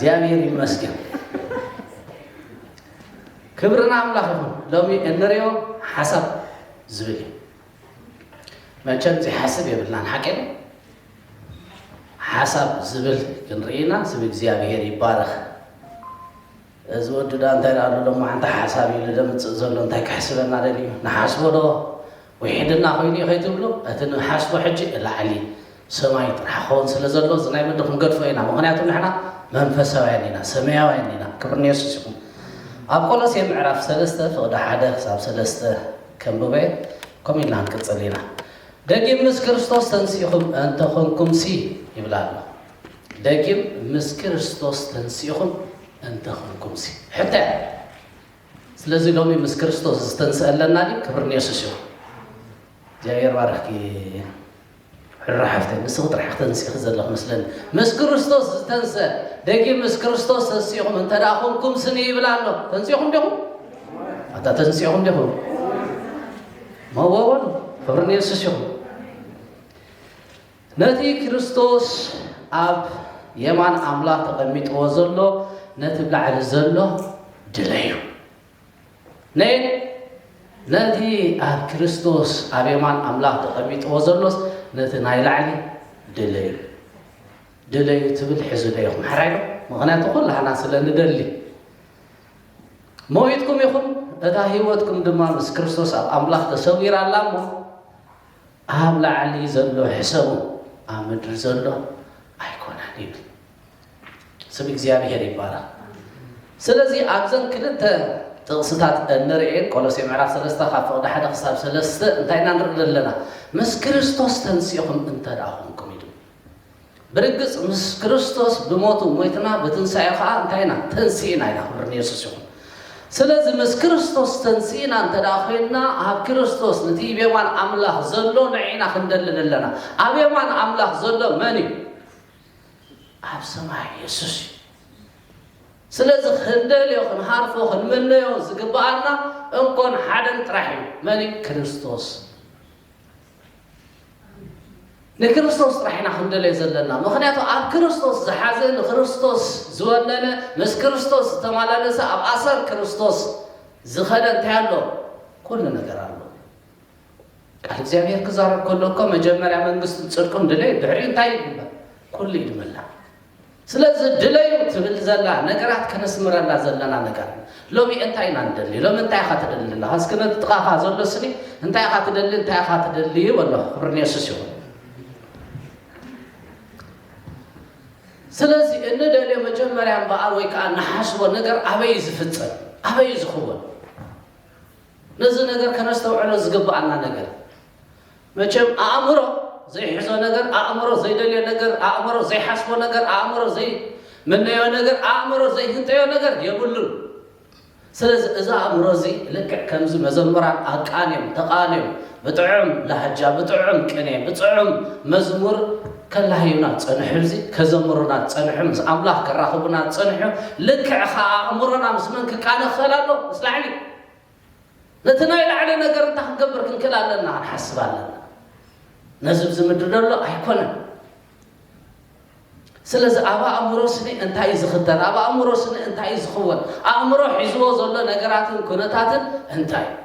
እግዚኣብሔር ይመስገን። ክብሪ ንኣምላኽ ይኹን። ሎሚ እንሪኦ ሓሳብ ዝብል እዩ። መቸም ዘይሓስብ የብልናን፣ ሓቂ ነው። ሓሳብ ዝብል ክንርኢ ኢና። ስም እግዚኣብሔር ይባረኽ። እዚ ወዲ ዳ እንታይ ደኣ ኣሎ ደሞ ሓንቲ ሓሳብ ኢሉ ደምጽእ ዘሎ እንታይ ከሕስበና ደልዩ? ንሓስቦ ዶ ውሒድና ኮይኑ እዩ ከይትብሉ፣ እቲ ንሓስቦ ሕጂ ላዕሊ ሰማይ ጥራሕ ክኸውን ስለ ዘሎ፣ እዚ ናይ ምድሪ ክንገድፎ ኢና። ምኽንያቱ ንሕና መንፈሳውያን ኢና፣ ሰማያውያን ኢና። ክብሪ ንየሱስ ይኹን። ኣብ ቆሎሴ ምዕራፍ ሰለስተ ፍቕዲ ሓደ ክሳብ ሰለስተ ከንብበ፣ ከምኡ ኢልና ክንቅጽል ኢና። ደጊም ምስ ክርስቶስ ተንሲእኹም እንተኾንኩምሲ ይብል ኣሎ። ደጊም ምስ ክርስቶስ ተንሲእኹም እንተኾንኩምሲ። ሕቶ እያ። ስለዚ ሎሚ ምስ ክርስቶስ ዝተንስአ ኣለና ድዩ? ክብሪ ንየሱስ ይኹን። እግዚኣብሔር ባርኽኪ። ሕራ ሓፍተይ፣ ንስኺ ጥራሕ ክተንስእኺ ዘለኺ መስለኒ። ምስ ክርስቶስ ዝተንስአ፣ ደጊም ምስ ክርስቶስ ተንሲእኹም እንተ ደኣ ኾንኩም ስኒ ይብል ኣሎ። ተንሲእኹም ዲኹም? ኣታ ተንሲእኹም ዲኹም? መወ በሉ። ክብሪ ንየሱስ ይኹን። ነቲ ክርስቶስ ኣብ የማን ኣምላኽ ተቐሚጥዎ ዘሎ፣ ነቲ ብላዕሊ ዘሎ ድለዩ። ነየን? ነቲ ኣብ ክርስቶስ ኣብ የማን ኣምላኽ ተቐሚጥዎ ዘሎስ፣ ነቲ ናይ ላዕሊ ድለዩ። ድለዩ ትብል ሕዚ ዶ ኢኹም? ሓራይ ዶ? ምኽንያቱ ኩላህና ስለ ንደሊ። ሞይትኩም ኢኹም፣ እታ ህይወትኩም ድማ ምስ ክርስቶስ ኣብ ኣምላኽ ተሰዊራ ኣላ እሞ፣ ኣብ ላዕሊ ዘሎ ሕሰቡ፣ ኣብ ምድሪ ዘሎ ኣይኮነን ይብል። ስም እግዚኣብሔር ይባረኽ። ስለዚ ኣብዘን ክልተ ጥቕስታት እንርእየን፣ ቆሎሴ ምዕራፍ ሰለስተ ካብ ፍቕዲ ሓደ ክሳብ ሰለስተ እንታይ ኢና ንርኢ ዘለና? ምስ ክርስቶስ ተንሲእኹም እንተ ደኣ ኾንኩም ኢሉ። ብርግጽ ምስ ክርስቶስ ብሞቱ ሞይትና፣ ብትንሳኤ ኸዓ እንታይ ኢና? ተንሲእና ኢና። ክብሪ ንየሱስ ይኹን። ስለዚ ምስ ክርስቶስ ተንሲእና እንተ ደኣ ኮይንና፣ ኣብ ክርስቶስ ነቲ ብየማን ኣምላኽ ዘሎ ንዒና ክንደሊ ኣለና። ኣብ የማን ኣምላኽ ዘሎ መን እዩ? ኣብ ሰማይ የሱስ እዩ። ስለዚ ክንደልዮ፣ ክንሃርፎ፣ ክንምነዮ ዝግብኣና እንኮን ሓደን ጥራሕ እዩ። መን እዩ? ክርስቶስ። ንክርስቶስ ጥራሕ ኢና ክንደልዮ ዘለና። ምኽንያቱ ኣብ ክርስቶስ ዝሓዘ፣ ንክርስቶስ ዝወነነ፣ ምስ ክርስቶስ ዝተመላለሰ፣ ኣብ ኣሰር ክርስቶስ ዝኸደ እንታይ ኣሎ? ኩሉ ነገር ኣሎ። ቃል እግዚኣብሔር ክዛረብ ከሎ እኮ መጀመርያ መንግስትን ጽድቁን ድለዩ፣ ድሕሪኡ እንታይ ይግበር? ኩሉ ይድመላ። ስለዚ ድለዩ ትብል ዘላ ነገራት ከነስምረላ ዘለና ነገር። ሎሚ እንታይ ኢና ንደሊ? ሎሚ እንታይ ኢኻ ትደሊ ዘለኻ? እስኪ ነቲ ጥቓኻ ዘሎ ስኒ እንታይ ኢኻ ትደሊ? እንታይ ኢኻ ትደሊ? በሎ። ክብሪ ንየሱስ ይኹን። ስለዚ እንደልዮ መጀመርያ እምበኣር ወይ ከዓ ንሓስቦ ነገር ኣበይ እዩ ዝፍጸም? ኣበይ እዩ ዝኽወን? ነዚ ነገር ከነስተውዕሎ ዝግብኣና ነገር፣ መቸም ኣእምሮ ዘይሕዞ ነገር፣ ኣእምሮ ዘይደልዮ ነገር፣ ኣእምሮ ዘይሓስቦ ነገር፣ ኣእምሮ ዘይምነዮ ነገር፣ ኣእምሮ ዘይህንጠዮ ነገር የብሉን። ስለዚ እዚ ኣእምሮ እዚ ልክዕ ከምዚ መዘምራን ኣቃንዮም፣ ተቓንዮም፣ ብጥዑም ላህጃ፣ ብጥዑም ቅኔ፣ ብጥዑም መዝሙር ከላህዩና ዝጸንሑ፣ እዚ ከዘምሩና ዝጸንሑ፣ ምስ ኣምላኽ ከራኽቡና ዝጸንሑ፣ ልክዕ ኸኣ ኣእምሮና ምስ መን ክቃነ ክኽእል ኣሎ? ምስ ላዕሊ። ነቲ ናይ ላዕሊ ነገር እንታይ ክንገብር ክንክእል ኣለና? ክንሓስብ ኣለና። ነዚ ኣብዚ ምድሪ ዘሎ ኣይኮነን። ስለዚ ኣብ ኣእምሮ ስኒ እንታይ እዩ ዝኽተል? ኣብ ኣእምሮ ስኒ እንታይ እዩ ዝኽወን? ኣእምሮ ሒዝዎ ዘሎ ነገራትን ኩነታትን እንታይ እዩ?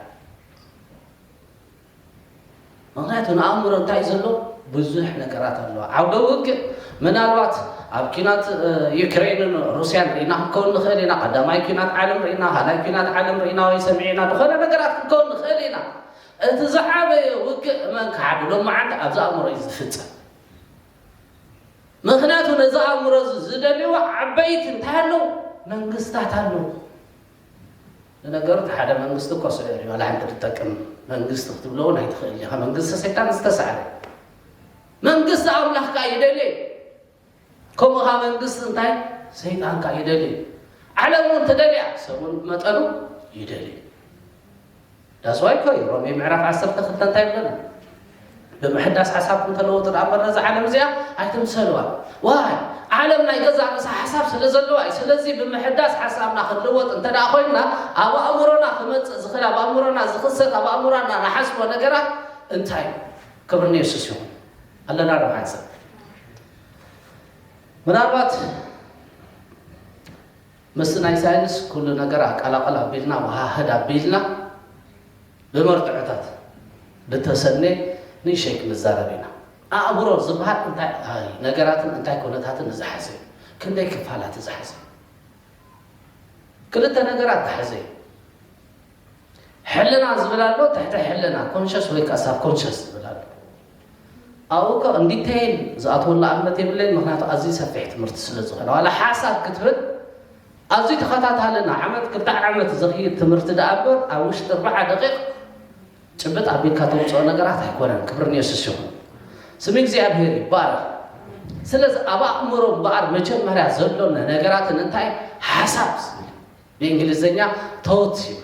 ምኽንያቱ ንኣእምሮ እንታይ እዩ ዘሎ? ብዙሕ ነገራት ኣለዋ። ዓውደ ውግእ ምናልባት ኣብ ኲናት፣ እ፣ ዩክሬንን ሩስያን ርኢና ክንከውን ንኽእል ኢና። ቀዳማይ ኲናት ዓለም ርኢና፣ ካልኣይ ኲናት ዓለም ርኢና ወይ ሰሚዕና፣ ዝኾነ ነገራት ክንከውን ንኽእል ኢና። እቲ ዝዓበየ ውግእ መን ክሓዱ? ሎማዓንቲ ኣብዚ ኣእምሮ እዩ ዝፍጸም። ምኽንያቱ ነዚ ኣእምሮ እዚ ዝደልይዎ ዓበይቲ እንታይ ኣለዉ? መንግስታት ኣለዉ። ንነገሩ እቲ ሓደ መንግስቲ እኮ ስዑር እዩ፣ ዋላ ሓንቲ ትጠቅም መንግስቲ ክትብሎ እውን ኣይትኽእል ኢኻ። መንግስቲ ሰይጣን ዝተሳዕረ። መንግስቲ ኣምላኽ ከኣ ይደሊ። ከምኡ ኸዓ መንግስቲ እንታይ? ሰይጣን ከኣ ይደሊ። ዓለም እውን ትደልያ፣ ሰብ እውን ብመጠኑ ይደሊ። ዳስዋይ እኮ እዩ ሮሜ ምዕራፍ ዓሰርተ ክልተ እንታይ ይብለና? ብምሕዳስ ሓሳብኩም ተለወጡ ደኣ እምበር ነዛ ዓለም እዚኣ ኣይትምሰልዋ። ዋይ፣ ዓለም ናይ ገዛእ ርእሳ ሓሳብ ስለ ዘለዋ እዩ። ስለዚ ብምሕዳስ ሓሳብና ክንልወጥ እንተ ደኣ ኮይንና፣ ኣብ ኣእምሮና ክመጽእ ዝኽእል፣ ኣብ ኣእምሮና ዝኽሰት፣ ኣብ ኣእምሮና ንሓስቦ ነገራት እንታይ እዩ? ክብሪ ንየሱስ ይኹን። ኣለና ዶ ሓንሳብ? ምናልባት ምስ ናይ ሳይንስ ኩሉ ነገር ኣቀላቕል ኣቢልና፣ ወሃህድ ኣቢልና፣ ብመርትዖታት ብተሰነ ንእሽተይ ክንዛረብ ኢና። ኣእምሮ ዝበሃል እንታይ ነገራትን እንታይ ኩነታትን ዝሓዘ እዩ? ክንደይ ክፋላት ዝሓዘ እዩ? ክልተ ነገራት ዝሓዘ እዩ። ሕልና ዝብል ኣሎ፣ ትሕቲ ሕልና፣ ኮንሸስ ወይ ከዓ ሳብኮንሸስ ዝብል ኣሎ። ኣብኡ እኮ እንዲቴይል ዝኣትወሉ ኣብነት የብለይን፣ ምኽንያቱ ኣዝዩ ሰፊሕ ትምህርቲ ስለ ዝኾነ። ዋላ ሓሳብ ክትብል ኣዝዩ ተኸታታሊ፣ ንዓመት ክልተ ዓመት ዘኽይድ ትምህርቲ ደኣ እምበር፣ ኣብ ውሽጢ ኣርብዓ ደቂቕ ጭብጥ ኣቢልካ ተውፅኦ ነገራት ኣይኮነን። ክብሪ ንየሱስ ይኹን። ስም እግዚኣብሔር ይባረክ። ስለዚ ኣብ ኣእምሮ እምበኣር መጀመርያ ዘሎ ነገራትን እንታይ ሓሳብ ዝብል ብእንግሊዝኛ ቶት ይብሉ።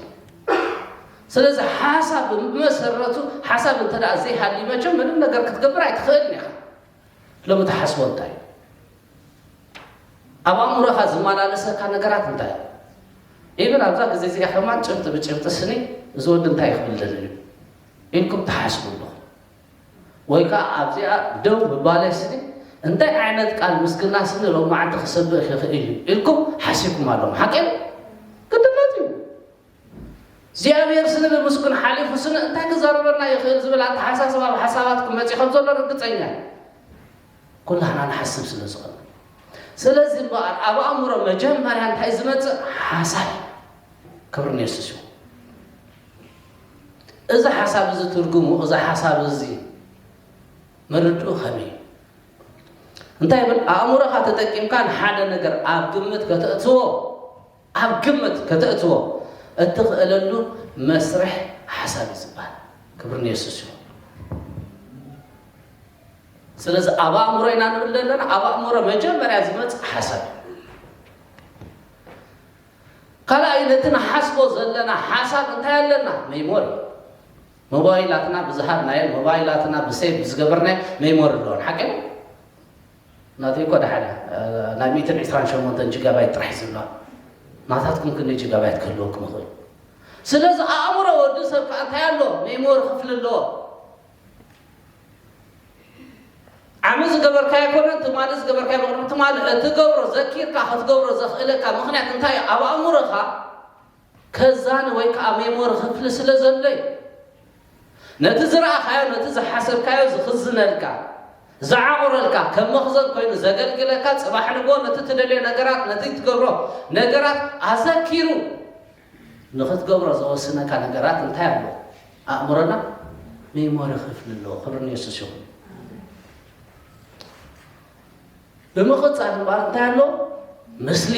ስለዚ ሓሳብ ብመሰረቱ ሓሳብ እንተ ደኣ ዘይሃልዩ መቸም ምንም ነገር ክትገብር ኣይትኽእልን ኢኻ። ሎሚ ትሓስቦ እንታይ እዩ? ኣብ ኣእምሮኻ ዝመላለሰካ ነገራት እንታይ እዩ? ኢብን ኣብዛ ግዜ እዚኣ ከማን ጭብጢ ብጭብጢ ስኒ እዚ ወዲ እንታይ ክብል ደልዩ ኢልኩም ትሓስቡ ኣለኹም። ወይ ከዓ ኣብዚኣ ደው ምባለይ ስኒ እንታይ ዓይነት ቃል ምስግና ስኒ ሎማዓንቲ ክሰብእ ይኽእል እዩ ኢልኩም ሓሲብኩም ኣለኹም። ሓቂ ግድነት እዩ። እግዚኣብሔር ስኒ ብምስጉን ሓሊፉ ስኒ እንታይ ክዛረበና ይኽእል ዝብል ኣተሓሳስባ ኣብ ሓሳባትኩም መፂእ ከም ዘሎ ርግፀኛ እዩ። ኩላህና ንሓስብ ስለ ዝኾነ። ስለዚ እምበኣር ኣብ ኣእምሮ መጀመርያ እንታይ ዝመፅእ ሓሳብ እዩ። ክብሪ ንየሱስ ይኹን። እዚ ሓሳብ እዚ ትርጉሙ፣ እዚ ሓሳብ እዚ ምርድኡ ከመይ እዩ? እንታይ ይብል? ኣእምሮኻ ተጠቂምካ ንሓደ ነገር ኣብ ግምት ከተእትዎ፣ ኣብ ግምት ከተእትዎ እትኽእለሉ መስርሕ ሓሳብ እዩ ዝበሃል። ክብሪ ንየሱስ ይኹን። ስለዚ ኣብ ኣእምሮ ኢና ንብል ዘለና፣ ኣብ ኣእምሮ መጀመርያ ዝመጽእ ሓሳብ እዩ። ካልኣይ ነቲ ንሓስቦ ዘለና ሓሳብ እንታይ ኣለና? ሜሞሪ። ሞባይላትና ብዝሃብናዮ፣ ሞባይላትና ብሴቭ ዝገበርናዮ ሜሞሪ ኣለዎን። ሓቂ ነው? ናተይ እኮ ደሓን እያ። እ፣ ናይ ሚእትን ዕስራን ሸሞንተን ጂጋባይት ጥራሕ እዩ ዝብላ። ናታትኩም ክንደይ ጂጋባይት ክህልወኩም ይኽእል? ስለዚ ኣእምሮ ወዲ ሰብ ከኣ እንታይ ኣለዎ? ሜሞሪ ክፍሊ ኣለዎ። ዓሚ ዝገበርካዮ ኣይኮነን፣ ትማሊ ዝገበርካዮ፣ ብቕድሚ ትማሊ እትገብሮ ዘኪርካ ክትገብሮ ዘኽእለካ ምኽንያት እንታይ እዩ? ኣብ ኣእምሮኻ ከዛኒ ወይ ከዓ ሜሞሪ ክፍሊ ስለ ዘሎ እዩ። ነቲ ዝረኣኻዮ፣ ነቲ ዝሓሰብካዮ ዝኽዝነልካ፣ ዝዓቑረልካ፣ ከም መኽዘን ኮይኑ ዘገልግለካ፣ ጽባሕ ንግሆ ነቲ ትደልዮ ነገራት፣ ነቲ ትገብሮ ነገራት ኣዘኪሩ ንኽትገብሮ ዝወስነካ ነገራት እንታይ ኣሎ? ኣእምሮና ሜሞሪ ክፍሊ ኣለዎ። ክብሪ ንየሱስ ይኹን። ብምቕጻል እምበኣር እንታይ ኣሎ? ምስሊ፣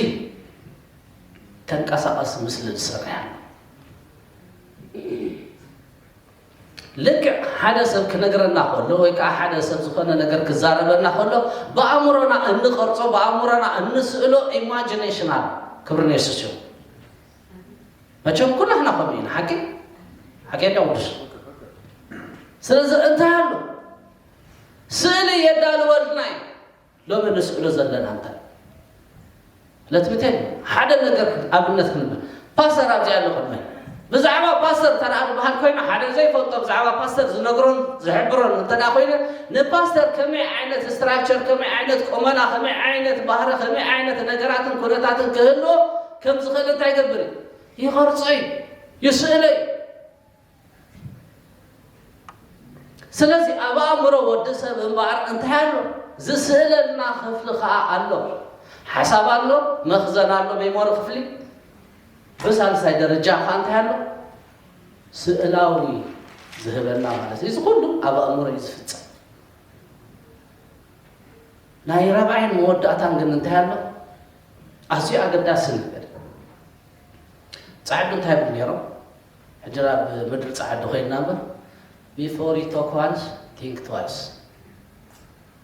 ተንቀሳቐሲ ምስሊ ዝሰርሕ ኣሎ። ልክዕ ሓደ ሰብ ክነግረና ከሎ ወይ ከዓ ሓደ ሰብ ዝኾነ ነገር ክዛረበና ከሎ ብኣእምሮና እንቐርጾ፣ ብኣእምሮና እንስእሎ ኢማጂኔሽን ኣሎ። ክብሪ ንየሱስ ይኹን። መቸም ኩላህና ከምኡ ኢና። ሓቂ? ሓቂ እንዳ ቅዱስ። ስለዚ እንታይ ኣሎ? ስእሊ የዳልወልና እዩ። ሎሚ ንስእሎ ዘለና እንታይ? ለትምቴን ሓደ ነገር ኣብነት ክንብል። ፓስተር ኣብዚ ኣሎ ቅድመይ። ብዛዕባ ፓስተር ተረኣ ዝበሃል ኮይኑ ሓደ ዘይፈልጦ ብዛዕባ ፓስተር ዝነግሮን ዝሕብሮን እንተ ደኣ ኮይነ ንፓስተር ከመይ ዓይነት ስትራክቸር፣ ከመይ ዓይነት ቆመና፣ ከመይ ዓይነት ባህሪ፣ ከመይ ዓይነት ነገራትን ኩነታትን ክህልዎ ከም ዝኽእል እንታይ ይገብር እዩ? ይቐርጾ እዩ፣ ይስእሎ እዩ። ስለዚ ኣብ ኣእምሮ ወዲ ሰብ እምበኣር እንታይ ኣሎ? ዝስእለልና ክፍሊ ኸኣ ኣሎ። ሓሳብ ኣሎ፣ መኽዘን ኣሎ፣ ሜሞሪ ክፍሊ። ብሳልሳይ ደረጃ ኸኣ እንታይ ኣሎ? ስእላዊ ዝህበና ማለት እዩ። እዚ ኩሉ ኣብ ኣእምሮ እዩ ዝፍጸም። ናይ ራብዓይን መወዳእታን ግን እንታይ ኣሎ? ኣዝዩ ኣገዳሲ ነገር። ጻዕዱ እንታይ ይብሉ ነይሮም? ሕጂ ናብ ምድሪ ጻዕዱ ኮይንና እምበር፣ before you talk once, think twice።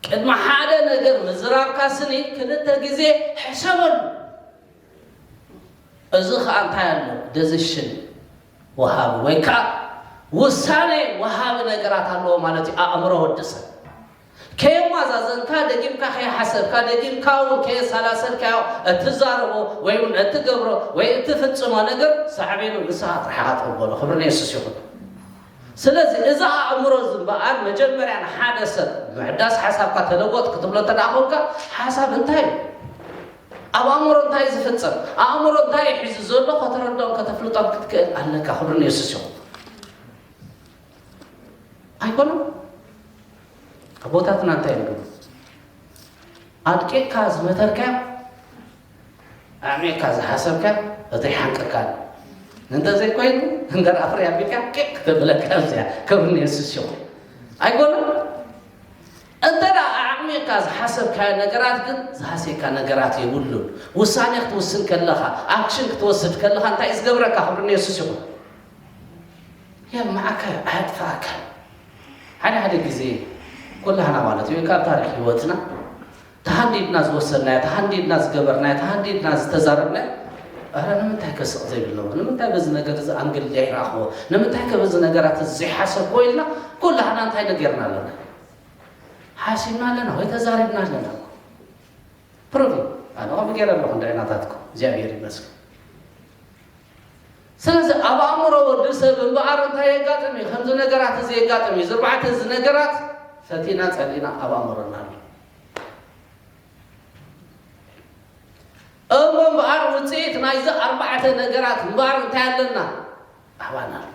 ቅድሚ ሓደ ነገር ምዝራብካ ስኒ ክልተ ግዜ ሕሰበሉ። እዚ ኸኣ እንታይ ኣሎ? ደዚሽን ወሃቢ ወይ ከዓ ውሳኔ ወሃቢ ነገራት ኣለዎ ማለት እዩ። ኣእምሮ ወዲ ሰብ ከየማዛዘንካ፣ ደጊምካ ከይሓሰብካ፣ ደጊምካ እውን ከየሰላሰልካዮ እትዛረቦ ወይ እውን እትገብሮ ወይ እትፍጽሞ ነገር ሳዕቤኑ ንስኻ ጥራሕ ኢኻ ትቕበሎ። ክብሪ ንየሱስ ይኹን። ስለዚ እዚ ኣእምሮ እዚ እምበኣር መጀመርያ ንሓደ ሰብ ምሕዳስ ሓሳብካ ተለወጥ ክትብሎ እንተ ደኣ ኮንካ፣ ሓሳብ እንታይ እዩ? ኣብ ኣእምሮ እንታይ ዝፍጸም፣ ኣእምሮ እንታይ ሒዙ ዘሎ ከተረድኦን ከተፍልጦን ክትክእል ኣለካ። ክብሪ ንየሱስ ይኹን። ኣይኮነን? ኣቦታትና እንታይ ይብሉ? ኣድቂቕካ ዝመተርካዮ፣ ኣዕሚቕካ ዝሓሰብካዮ፣ እቲ ይሓንቀካ ኣሎ። እንተዘይኮይኑ፣ እንበር ኣፍሪ ኣቢልካ ቂቕ ክተብለካ እዚኣ። ክብሪ ንየሱስ ይኹን። ኣይኮነን? እንተ ደኣ ኣዕሚቕካ ዝሓሰብካዮ ነገራት ግን ዝሃስየካ ነገራት የብሉን። ውሳኔ ክትውስን ከለኻ፣ ኣክሽን ክትወስድ ከለኻ እንታይ እዩ ዝገብረካ? ክብሪ ንየሱስ ይኹን። የማዕካ፣ ኣያጥፋእካ። ሓደ ሓደ ግዜ ኩላህና ማለት እዩ ካብ ታሪክ ህይወትና ተሃንዲድና ዝወሰድናዮ፣ ተሃንዲድና ዝገበርናዮ፣ ተሃንዲድና ዝተዛረብናዮ፣ ኣረ ንምንታይ ከስቕ ዘይብል ነብሩ? ንምንታይ በዚ ነገር እዚ ኣንግል ዘይረኣኽዎ? ንምንታይ ከ በዚ ነገራት እዚ ዘይሓሰብክዎ? ኢልና ኩላህና እንታይ ነጌርና ኣለና? ሓሲብና ኣለና ወይ ተዛሪብና ኣለና እኮ። ፕሮቪ ኣነ ከምኡ ገይረ ኣለኹ እንደ ዕናታትኩም እግዚኣብሔር ይመስገን። ስለዚ ኣብ ኣእምሮ ወዲ ሰብ እምበኣር እንታይ የጋጥም እዩ? ከምዚ ነገራት እዚ የጋጥም እዩ። ዝርባዕተ እዚ ነገራት ፈቲና ጸሊና ኣብ ኣእምሮና ኣሎ። እሞ እምበኣር ውፅኢት ናይዚ ኣርባዕተ ነገራት እምበኣር እንታይ ኣለና? ኣባና ኣሎ።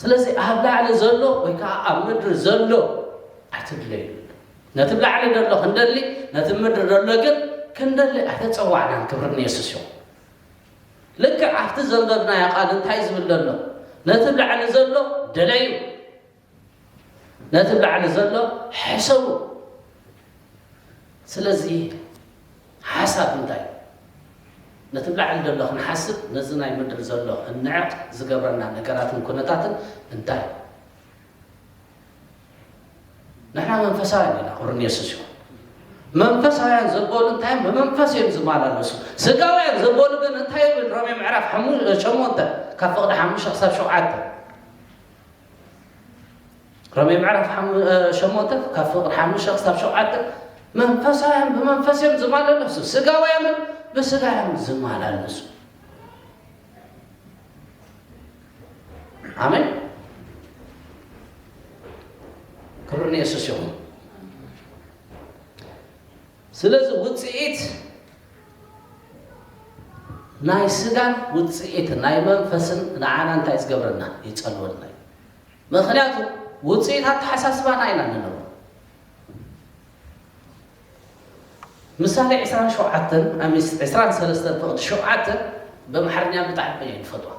ስለዚ ኣብ ላዕሊ ዘሎ ወይ ከዓ ኣብ ምድሪ ዘሎ ኣይትድለዩ። ነቲ ብ ላዕሊ ዘሎ ክንደሊ፣ ነቲ ምድሪ ዘሎ ግን ክንደሊ ኣይተፀዋዕናን። ክብሪ ንየሱስ ይኹን። ልክዕ ኣብቲ ዘንበብናዮ ቃል እንታይ ዝብል ዘሎ? ነቲ ብ ላዕሊ ዘሎ ደለዩ፣ ነቲ ብ ላዕሊ ዘሎ ሕሰቡ። ስለዚ ሓሳብ እንታይ? ነቲ ብ ላዕሊ ዘሎ ክንሓስብ፣ ነዚ ናይ ምድሪ ዘሎ ክንንዕቕ ዝገብረና ነገራትን ኩነታትን እንታይ? ንሕና መንፈሳውያን ኢና፣ ክብሪ ንየሱስ ይኹን። መንፈሳውያን ዘበሉ እንታይ እዮም? ብመንፈስ እዮም ዝመላለሱ። ስጋውያን ዘበሉ ግን እንታይ ይብል? ሮሜ ምዕራፍ ሓሙ-፣ ሸሞንተ ካብ ፍቕዲ ሓሙሽተ ክሳብ ሸውዓተ። ሮሜ ምዕራፍ ሓሙ-፣ እ፣ ሸሞንተ ካብ ፍቕዲ ሓሙሽተ ክሳብ ሸውዓተ። መንፈሳውያን ብመንፈስ እዮም ዝመላለሱ፣ ስጋውያንን ብስጋ እዮም ዝመላለሱ። ኣሜን። ክብሪ ንየሱስ ይኹን። ስለዚ ውፅኢት ናይ ስጋን ውፅኢት ናይ መንፈስን ንዓና እንታይ ዝገብረና? ይፀልወልና እዩ። ምኽንያቱ ውፅኢት ኣተሓሳስባና ኢና ንነብሮ። ምሳሌ ዕስራን ሸውዓተን፣ ኣሚስ ዕስራን ሰለስተን ፍቕዲ ሸውዓተ ብኣምሓርኛ ብጣዕሚ እየ ዝፈትዋ።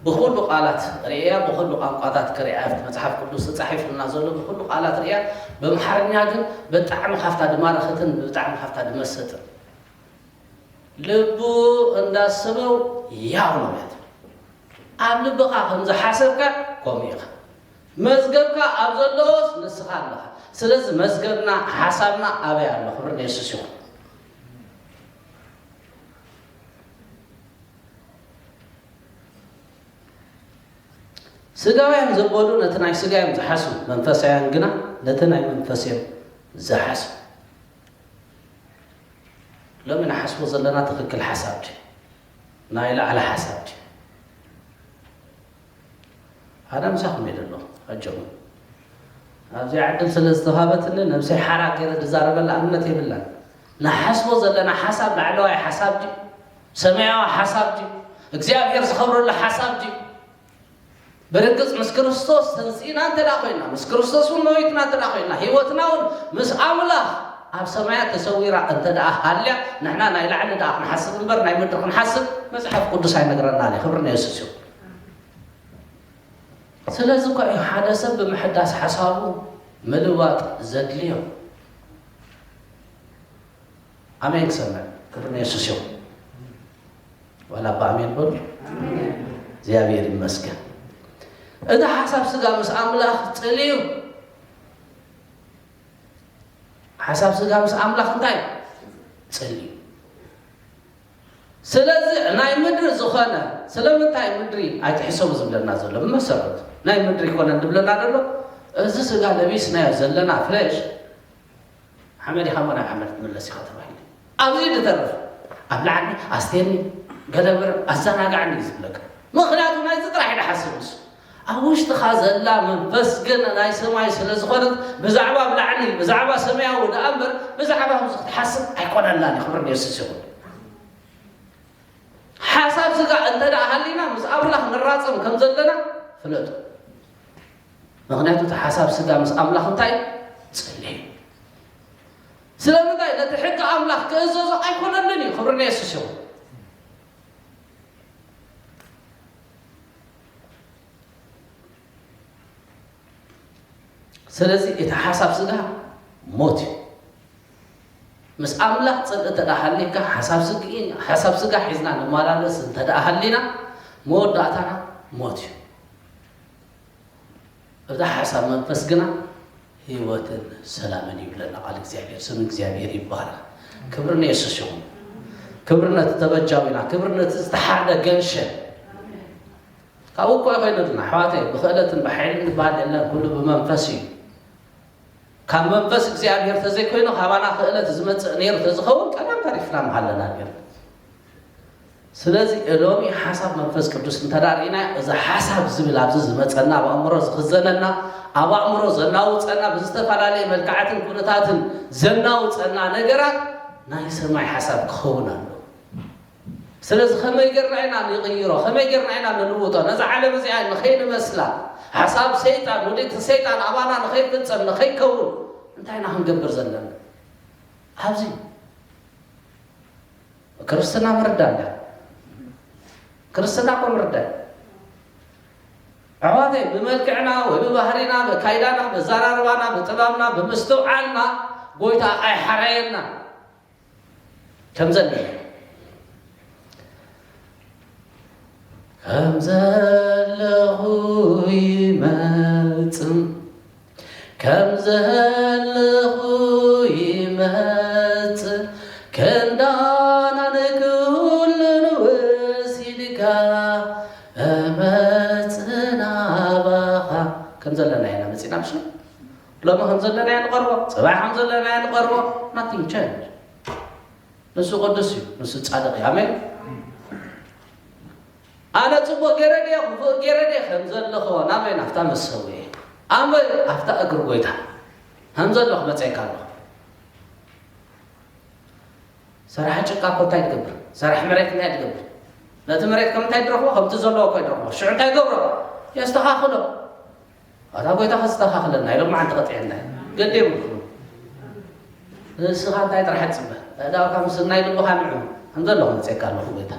ብኹሉ ቃላት ርእያ፣ ብኹሉ ቋንቋታት ክርእያ፣ ኣብቲ መጽሓፍ ቅዱስ ተጻሒፉልና ዘሎ ብኹሉ ቃላት ርእያ፣ ብኣምሓርኛ ግን ብጣዕሚ ካብታ ድማረኸትን ብጣዕሚ ካብታ ድመሰጥን። ልቡ እንዳሰበው ያው ነው ያት። ኣብ ልብኻ ከም ዝሓሰብካ ከምኡ ኢኻ። መዝገብካ ኣብ ዘለዎስ ንስኻ ኣለኻ። ስለዚ መዝገብና፣ ሓሳብና ኣበይ ኣሎ? ክብሪ ንየሱስ ይኹን። ስጋውያን ዘበሉ ነቲ ናይ ስጋ እዮም ዝሓስቡ፣ መንፈሳውያን ግና ነቲ ናይ መንፈስ እዮም ዝሓስቡ። ሎሚ ንሓስቦ ዘለና ትኽክል ሓሳብ ድዩ? ናይ ላዕሊ ሓሳብ ድዩ? ኣነ ምሳኹም እየ ዘለኹ። ኣጆኹም። ኣብዚኣ ዕድል ስለ ዝተዋህበትኒ ነብሰይ ሓራ ገይረ ዝዛረበላ እምነት የብላን። ንሓስቦ ዘለና ሓሳብ ላዕለዋይ ሓሳብ ድዩ? ሰማያዊ ሓሳብ ድዩ? እግዚኣብሔር ዝኸብረሉ ሓሳብ ድዩ? ብርግጽ ምስ ክርስቶስ ተንሲእና እንተ ደኣ ኮይና፣ ምስ ክርስቶስ እውን መዊትና እንተ ደኣ ኮይና፣ ህይወትና እውን ምስ ኣምላኽ ኣብ ሰማያት ተሰዊራ እንተ ደኣ ሃልያ፣ ንሕና ናይ ላዕሊ ደኣ ክንሓስብ እምበር ናይ ምድሪ ክንሓስብ መጽሓፍ ቅዱስ ኣይነግረናን እዩ። ክብሪ ንየሱስ እዩ። ስለዚ እኮ እዩ ሓደ ሰብ ብምሕዳስ ሓሳቡ ምልዋጥ ዘድልዮ። ኣሜን ክሰምዕ። ክብሪ ንየሱስ ይኹን። ዋላ እባ ኣሜን በሉ። እግዚኣብሔር ይመስገን። እቲ ሓሳብ ስጋ ምስ ኣምላኽ ጽልዩ። ሓሳብ ስጋ ምስ ኣምላኽ እንታይ? ጽልዩ። ስለዚ ናይ ምድሪ ዝኾነ፣ ስለምንታይ ምድሪ ኣይትሕሰቡ ዝብለና ዘሎ? ብመሰረቱ ናይ ምድሪ ኣይኮነን ዝብለና ዘሎ። እዚ ስጋ ለቢስናዮ ዘለና ፍሌሽ ሓመድ ኢኻ እሞ ናብ ሓመድ ትምለስ ኢኻ ተባሂሉ። ኣብዚ ዝተረፈ ኣብ ላዕሊ ኣስቴኒ ገለብር ኣዘናጋዕኒ እዩ ዝብለካ። ምኽንያቱ ናይዚ ጥራሕ እዩ ዝሓስብ ንሱ። ኣብ ውሽጥኻ ዘላ መንፈስ ግን ናይ ሰማይ ስለ ዝኾነት፣ ብዛዕባ ኣብ ላዕሊ፣ ብዛዕባ ሰማያዊ ደኣ እምበር፣ ብዛዕባ ኣብዚ ክትሓስብ ኣይኮነላን እዩ። ክብሪ ንየሱስ ይኹን። ሓሳብ ስጋ እንተ ደኣ ሃሊና፣ ምስ ኣምላኽ ንራጸም ከም ዘለና ፍለጡ። ምኽንያቱ፣ እቲ ሓሳብ ስጋ ምስ ኣምላኽ እንታይ? ጽልኢ እዩ። ስለምንታይ? ነቲ ሕጊ ኣምላኽ ክእዘዞ ኣይኮነሉን እዩ። ክብሪ ንየሱስ ይኹን። ስለዚ እቲ ሓሳብ ስጋ ሞት እዩ። ምስ ኣምላኽ ጽልኢ እንተ ደኣ ሃልዩካ፣ ሓሳብ ስግ-፣ ሓሳብ ስጋ ሒዝና ንመላለስ እንተ ደኣ ሃሊና፣ መወዳእታና ሞት እዩ። እዛ ሓሳብ መንፈስ ግና ህይወትን ሰላምን ይብለና ቃል እግዚኣብሔር። ስም እግዚኣብሔር ይባረክ። ክብሪ ንየሱስ ይኹን። ክብሪ ነቲ ተበጃዊና፣ ክብሪ ነቲ ዝተሓርደ ገንሸል። ካብኡ እኮ ኣይኮይነልና ኣሕዋተይ፣ ብኽእለትን ብሓይልን ዝበሃል የለን፣ ኩሉ ብመንፈስ እዩ። ካብ መንፈስ እግዚኣብሔር ተዘይኮይኑ፣ ካባና ክእለት ዝመጽእ ነይሩ ተዝኸውን፣ ቀደም ተሪፍና ምሃለና ነይሩ። ስለዚ ሎሚ ሓሳብ መንፈስ ቅዱስ እንተ ደኣ ርኢና፣ እዚ ሓሳብ ዝብል ኣብዚ ዝመጸና፣ ኣብ ኣእምሮ ዝኽዘነና፣ ኣብ ኣእምሮ ዘናውጸና፣ ብዝተፈላለየ መልክዓትን ኩነታትን ዘናውጸና ነገራት ናይ ሰማይ ሓሳብ ክኸውን ኣለዎ። ስለዚ ከመይ ጌርና ኢና ንቕይሮ? ከመይ ጌርና ኢና ንልውጦ? ነዛ ዓለም እዚኣ ንኸይንመስላ፣ ሓሳብ ሰይጣን፣ ውዲት ሰይጣን ኣባና ንኸይፍጸም፣ ንኸይከውን እንታይ ኢና ክንገብር ዘለና? ኣብዚ ክርስትና ምርዳእ እንዳ፣ ክርስትና እኮ ምርዳእ። ኣሕዋተይ፣ ብመልክዕና ወይ ብባህሪና፣ ብኣካይዳና፣ ብኣዘራርባና፣ ብጥበብና፣ ብምስትውዓልና ጎይታ ኣይሓረየና። ከም ዘለኹ፣ ከም ዘለኹ ይመጽእ፣ ከም ዘለኹ ይመጽእ፣ ክንዳና ንኩሉ ንወሲድካ፣ እመጽእ ናባኻ። ከም ዘለና ኢና መጺና፣ ምሽ? ሎሚ ከም ዘለና ኢና ንቐርቦ፣ ጽባሕ ከም ዘለና ኢና ንቐርቦ። Nothing change። ንሱ ቅዱስ እዩ፣ ንሱ ጻድቕ እዩ። ኣሜን። ኣነ ጽቡቕ ገይረ ድየ፣ ክፉእ ገይረ ድየ ከም ዘለኹ፣ ናበይ? ናብታ መሰውኢ። ኣበይ? ኣብታ እግሪ ጎይታ ከም ዘለኹ መጸይካ ኣለኹ። ሰራሕ ጭቃ እኮ እንታይ ትገብር? ሰራሕ መሬት እንታይ ትገብር? ነቲ መሬት ከም እንታይ ድረኽቦ? ከምቲ ዘለዎ እኮ ይድረኽቦ። ሽዑ እንታይ ገብሮ? የስተኻኽሎ። ኣታ ጎይታ ከስተኻኽለና ኢሎም መዓልቲ ቀጢዐና። ገድ የብልኩም። ንስኻ እንታይ ጥራሕ ትጽበ? ኣእዳውካ ምስ ናይ ልብኻ ንዑ። ከም ዘለኹ መጸካ ኣለኹ ጎይታ።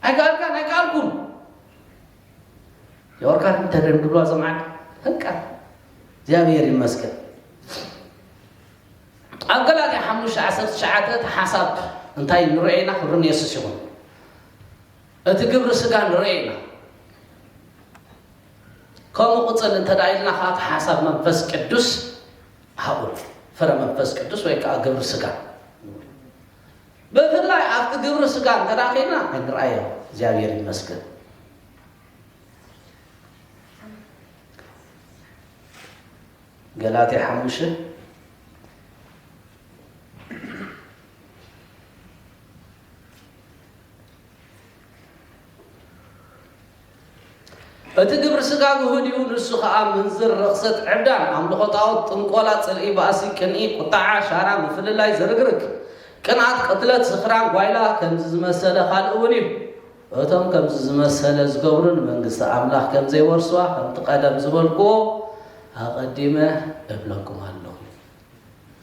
ኣይከኣልካን፣ ኣይከኣልኩን። የወርካት እንተደንድብሎ ዘምዓት በቃ። እግዚኣብሔር ይመስገን። ኣብ ገላትያ ሓሙሽተ ዓሰርተ ትሽዓተ እቲ ሓሳብ እንታይ ንርኦ ኢና? ክብሪ ንየሱስ ይኹን። እቲ ግብሪ ስጋ ንርኦ ኢና። ከምኡ ቅጽል እንተ ደኣ ኢልና ኸዓ፣ እቲ ሓሳብ መንፈስ ቅዱስ ሃቡን ፍረ መንፈስ ቅዱስ ወይ ከዓ ግብሪ ስጋ። ብፍላይ ኣብቲ ግብሪ ስጋ እንተ ደኣ ኸይድና ኣይንርኣዮ። እግዚኣብሔር ይመስገን። ገላትያ ሓሙሽተ። እቲ ግብሪ ስጋ ግሁድ እዩ፣ ንሱ ኸኣ ምንዝር፣ ርኽሰት፣ ዕብዳን፣ ኣምልኾ ጣዖት፣ ጥንቆላ፣ ጽልኢ፣ ባእሲ፣ ቅንኢ፣ ቁጥዓ፣ ሻራ፣ ምፍልላይ፣ ዝርግርግ፣ ቅንኣት፣ ቅትለት፣ ስኽራን፣ ጓይላ፣ ከምዚ ዝመሰለ ካልእ እውን እዩ። እቶም ከምዚ ዝመሰለ ዝገብሩ ንመንግስቲ ኣምላኽ ከም ዘይወርስዋ፣ ከምቲ ቀደም ዝበልክዎ ኣቐዲመ እብለኩም ኣለኹ።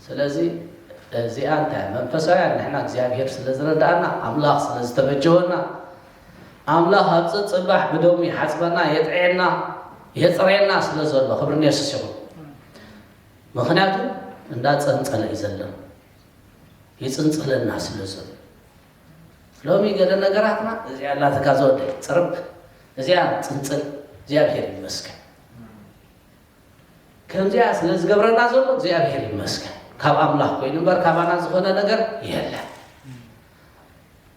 ስለዚ እዚኣ እንታይ መንፈሳውያን ንሕና እግዚኣብሔር ስለ ዝረዳእና፣ ኣምላኽ ስለ ዝተበጀወና፣ ኣምላኽ ኣብ ጽባሕ ብደሙ ይሓጽበና፣ የጥዕየና፣ የጽረየና ስለ ዘሎ፣ ክብሪ ንየሱስ ይኹን። ምኽንያቱ እንዳ ጸንጸለ እዩ ዘሎ፣ ይጽንጽለና ስለ ዘሎ። ሎሚ ገለ ነገራትና እዚኣ ኣላትካ ዘወደ ጽርብ፣ እዚኣ ጽንጽል፣ እግዚኣብሔር ይመስገን። ከምዚኣ ስለ ዝገብረና ዘሎ እግዚኣብሔር ይመስገን። ካብ ኣምላኽ ኮይኑ እምበር ካባና ዝኾነ ነገር የለን።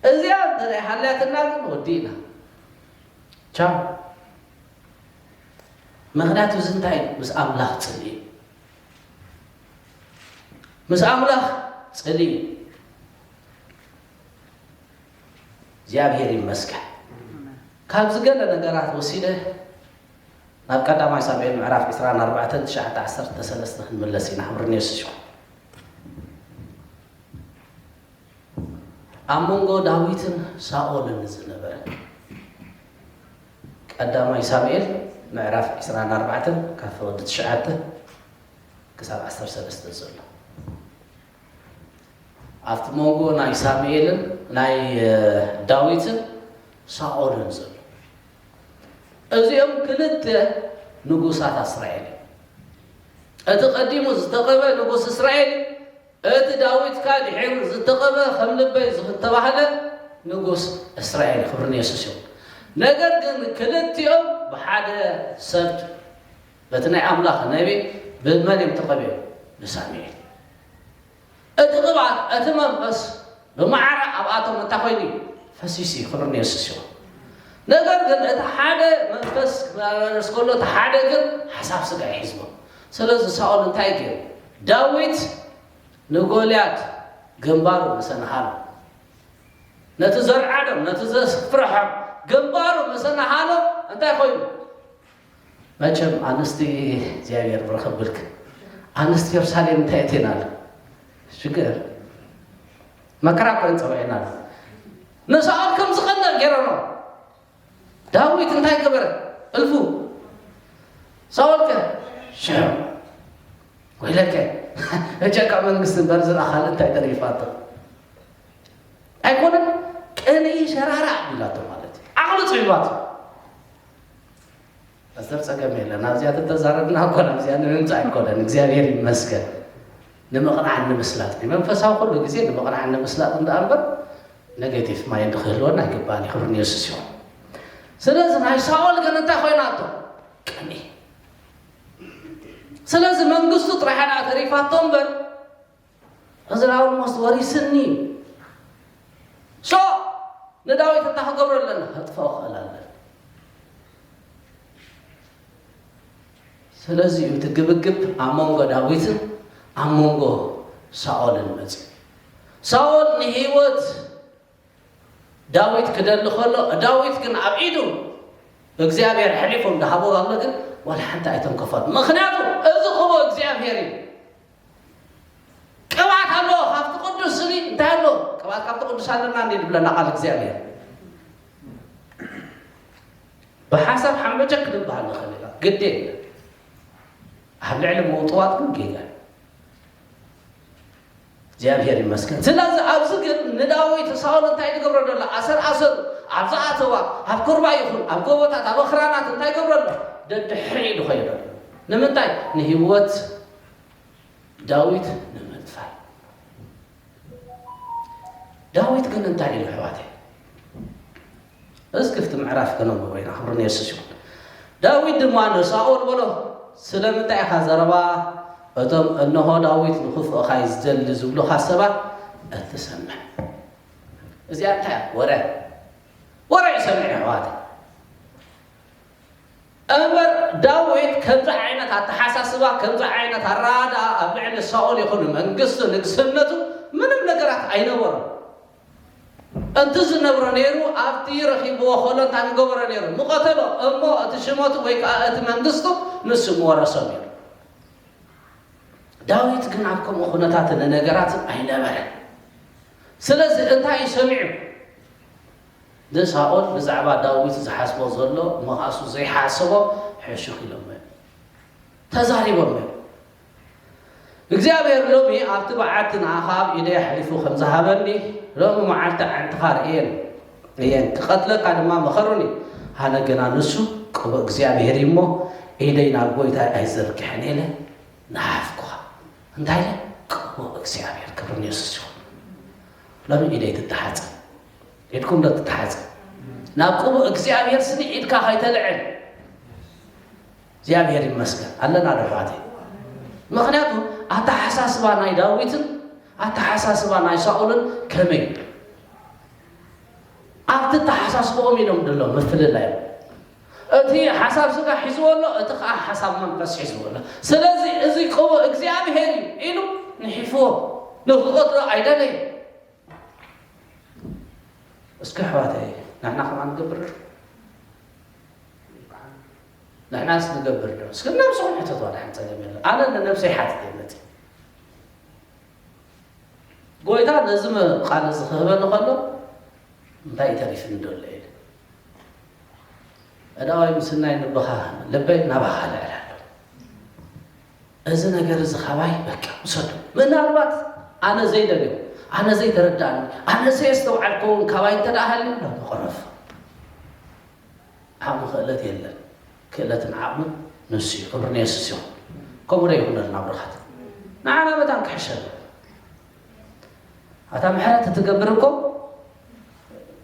እዚኣ እንተ ደይ ሃልያትና ግን ወዲእና። ቻው። ምኽንያቱ እዚ እንታይ እዩ? ምስ ኣምላኽ ጽልኢ እዩ። ምስ ኣምላኽ ጽልኢ እዩ። እግዚኣብሔር ይመስገን። ካብዚ ገለ ነገራት ወሲደ ናብ ቀዳማይ ሳሙኤል ምዕራፍ ዕስራን ኣርባዕተን፣ ትሽዓተ፣ ዓሰርተ ሰለስተ ክንምለስ ኢና። ክብሪ ንየሱስ ይኹን። ኣብ መንጎ ዳዊትን ሳኦልን ዝነበረ ቀዳማይ ሳሙኤል ምዕራፍ ዕስራን ኣርባዕተን ካብ ፍቕዲ ትሽዓተ ክሳብ ዓሰርተ ሰለስተ ዘሎ፣ ኣብቲ መንጎ ናይ ሳሙኤልን ናይ፣ እ፣ ዳዊትን ሳኦልን ዘሎ። እዚኦም ክልተ ንጉሳት እስራኤል እዮም። እቲ ቀዲሙ ዝተቐበ ንጉስ እስራኤል እዩ። እቲ ዳዊት ከኣ ድሒሩ ዝተቐበ ከም ልበይ ዝተባህለ ንጉስ እስራኤል፣ ክብሪ ንየሱስ ይኹን። ነገር ግን ክልቲኦም ብሓደ ሰብ፣ በቲ ናይ ኣምላኽ ነቢ ብመን እዮም ተቐቢኦም? ብሳሙኤል። እቲ ቅብኣት፣ እቲ መንፈስ ብማዕረ ኣብኣቶም እንታይ ኮይኑ እዩ? ፈሲሱ እዩ። ክብሪ ንየሱስ ይኹን። ነገር ግን እቲ ሓደ መንፈስ ክመላለስ ከሎ፣ እቲ ሓደ ግን ሓሳብ ስጋ እዩ ሒዝዎ። ስለዚ ሳኦል እንታይ ገይሩ? ዳዊት ንጎልያድ ግንባሩ ምስ ኣነሃሎ፣ ነቲ ዘርዓዶም፣ ነቲ ዘፍርሖም ግንባሩ ምስ ኣነሃሎ እንታይ ኮይኑ? መቸም ኣንስቲ እግዚኣብሔር ብረኸብልክ። ኣንስቲ የሩሳሌም እንታይ እቴን ኣሎ? ሽግር መከራ እኮ እየን ጸውዔን ኣሎ። ንሳኦል ከም ዝቐንእ ገይረኖ። ዳዊት እንታይ ገበረ? እልፉ። ሳኦል ከ? ሽዑ። ወይለከ። እጀካ መንግስቲ እምበር ዝኣ ካልእ እንታይ ተሪፋቶ? ኣይኮነን። ቅንኢ ሸራራ ኣቢላቶ ማለት እዩ። ዓቕሉ ጽቢባቶ። ፓስተር ጸገም የለን። ኣብዚኣ ተተዛረብና እኮ ናብዚኣ ንምምጻእ ኣይኮነን። እግዚኣብሔር ይመስገን። ንምቕናዕን ንምስላጥ። መንፈሳዊ ኩሉ ግዜ ንምቕናዕን ንምስላጥ እንዳ እምበር ኔጌቲቭ ማይንድ ክህልወና ኣይግባእን እዩ። ክብሪ ንየሱስ ይኹን። ስለዚ ናይ ሳኦል ግን እንታይ ኮይናቶ? ቅንኢ። ስለዚ መንግስቱ ጥራሕ እያ ተሪፋቶ እምበር፣ እዚ ዳዊት ሞስ ወሪስኒ። ሶ ንዳዊት እንታይ ክገብሮ ኣለና? ከጥፍኦ ክኽእል ኣለና። ስለዚ እዩ እቲ ግብግብ ኣብ መንጎ ዳዊትን ኣብ መንጎ ሳኦልን መጽዩ። ሳኦል ንህይወት ዳዊት ክደሊ ከሎ፣ ዳዊት ግን ኣብ ኢዱ እግዚኣብሔር ኣሕሊፉ እንዳሃቦ ኣሎ፣ ግን ዋላ ሓንቲ ኣይተንከፈሉ። ምኽንያቱ እዚ ክቡር እግዚኣብሔር እዩ። ቅብኣት ኣሎ ካብቲ ቅዱስ ስኒ። እንታይ ኣሎ? ቅብኣት ካብቲ ቅዱስ ኣለና እንዴ ዝብለና ቃል እግዚኣብሔር። ብሓሳብ ሓንበቸክ ክንበሃል ንኽእል ኢና። ግዴ ኣብ ልዕሊ ምውጥዋጥ ግን ጌጋ እዩ። እግዚኣብሔር ይመስገን። ስለዚ ኣብዚ ግን ንዳዊት ሳኦል እንታይ ዝገብሮ ዘሎ? ኣሰር ኣሰሩ ኣብ ዝኣተዋ፣ ኣብ ኩርባ ይኹን ኣብ ጎቦታት፣ ኣብ ኣኽራናት እንታይ ገብሮ ኣሎ? ደድሕሪ ኢሉ ኸይዶ ኣሎ። ንምንታይ? ንህይወት ዳዊት ንምጥፋእ። ዳዊት ግን እንታይ ኢሉ ኣሕዋተይ? እስኪ ኣብቲ ምዕራፍ ከነንብቦ ኢና። ክብሪ ንየሱስ ይኹን። ዳዊት ድማ ንሳኦል በሎ፣ ስለምንታይ ኢኻ ዘረባ እቶም እንሆ ዳዊት ንኽፍእኻ እዩ ዝደሊ ዝብሉኻ ሰባት እትሰምዕ? እዚኣ እንታይ እያ? ወረ። ወረ እዩ ሰሚዑ ኣሕዋተይ። እምበር ዳዊት ከምዚ ዓይነት ኣተሓሳስባ፣ ከምዚ ዓይነት ኣረዳድኣ ኣብ ልዕሊ ሳኦል ይኹን መንግስቱ፣ ንግስነቱ ምንም ነገራት ኣይነበሮን። እንት ዝነብሮ ነይሩ ኣብቲ ረኺብዎ ከሎ እንታይ ምገበሮ ነይሩ? ምቐተሎ እሞ እቲ ሽመቱ ወይ ከዓ እቲ መንግስቱ ንሱ ምወረሶ ነይሩ። ዳዊት ግን ኣብ ከምኡ ኩነታትን ነገራትን ኣይነበረን። ስለዚ እንታይ እዩ ሰሚዑ? ንሳኦል ብዛዕባ ዳዊት ዝሓስቦ ዘሎ መኻሱ ዘይሓሰቦ ሕሹኽ ኢሎሞ እዮም። ተዛሪቦሞ እዮም። እግዚኣብሔር ሎሚ ኣብቲ በዓቲ ንኣኻ ኣብ ኢደይ ኣሕሊፉ ከም ዝሃበኒ ሎሚ መዓልቲ ዓንትኻ ርእየን እየን፣ ክቐትለካ ድማ መኸሩኒ። ኣነ ግና ንሱ ቅቡእ እግዚኣብሔር እዩ እሞ ኢደይ ናብ ጎይታይ ኣይዘርግሕን ኢለ ንሃፍኩኻ። እንታይ ኢለ? ቅቡእ እግዚኣብሔር። ክብሪ ንየሱስ ይኹን። ሎሚ ኢደይ ትተሓጸብ። ኢድኩም ዶ ትተሓጸብ? ናብ ቅቡእ እግዚኣብሔር ስኒ ኢድካ ከይተልዕል። እግዚኣብሔር ይመስገን ኣለና ዶ ኣሕዋተይ? ምኽንያቱ ኣተሓሳስባ ናይ ዳዊትን ኣተሓሳስባ ናይ ሳኦልን ከመይ እዩ? ኣብቲ ኣተሓሳስባኦም ኢሎም ደሎ ምፍልላይ። እቲ ሓሳብ ስጋ ሒዝዎ ኣሎ፣ እቲ ከዓ ሓሳብ መንፈስ ሒዝዎ ኣሎ። ስለዚ እዚ ቅቡእ እግዚኣብሔር እዩ ኢሉ ንሒፍዎ፣ ንክቐትሎ ኣይደለየ። እስኪ ኣሕዋተይ ንሕና ከማን ንገብር። ንሕናስ ንገብር ዶ? እስኪ ነብስኹም ሕተቱ፣ ዋላ ሓንቲ ጸገም የለን። ኣነ ንነብሰይ ሓቲተ መጺ። ጎይታ ነዚ መ-፣ ቃል እዚ ክህበኒ ከሎ እንታይ እዩ ተሪፍኒ ዘሎ ኢለ። እዳዋይ ምስናይ ንብኻ ልበይ ናባኻ ልዕል ኣሎ። እዚ ነገር እዚ ካባይ በቃ ውሰዱ። ምናልባት ኣነ ዘይደልዮ፣ ኣነ ዘይተረዳእኒ፣ ኣነ ዘየስተውዓልኩ እውን ካባይ እንተ ደኣ ሃልዩ፣ ኖ፣ ተቐረፍ። ዓቕሚ ክእለት የለን። ክእለትን ዓቕምን ንሱ እዩ። ክብሪ ንየሱስ ይኹን። ከምኡ ዶ ይኹነልና ብሩኻት? ንዓና መታን ክሕሸና። ኣታ ምሕረት እትገብር እኮ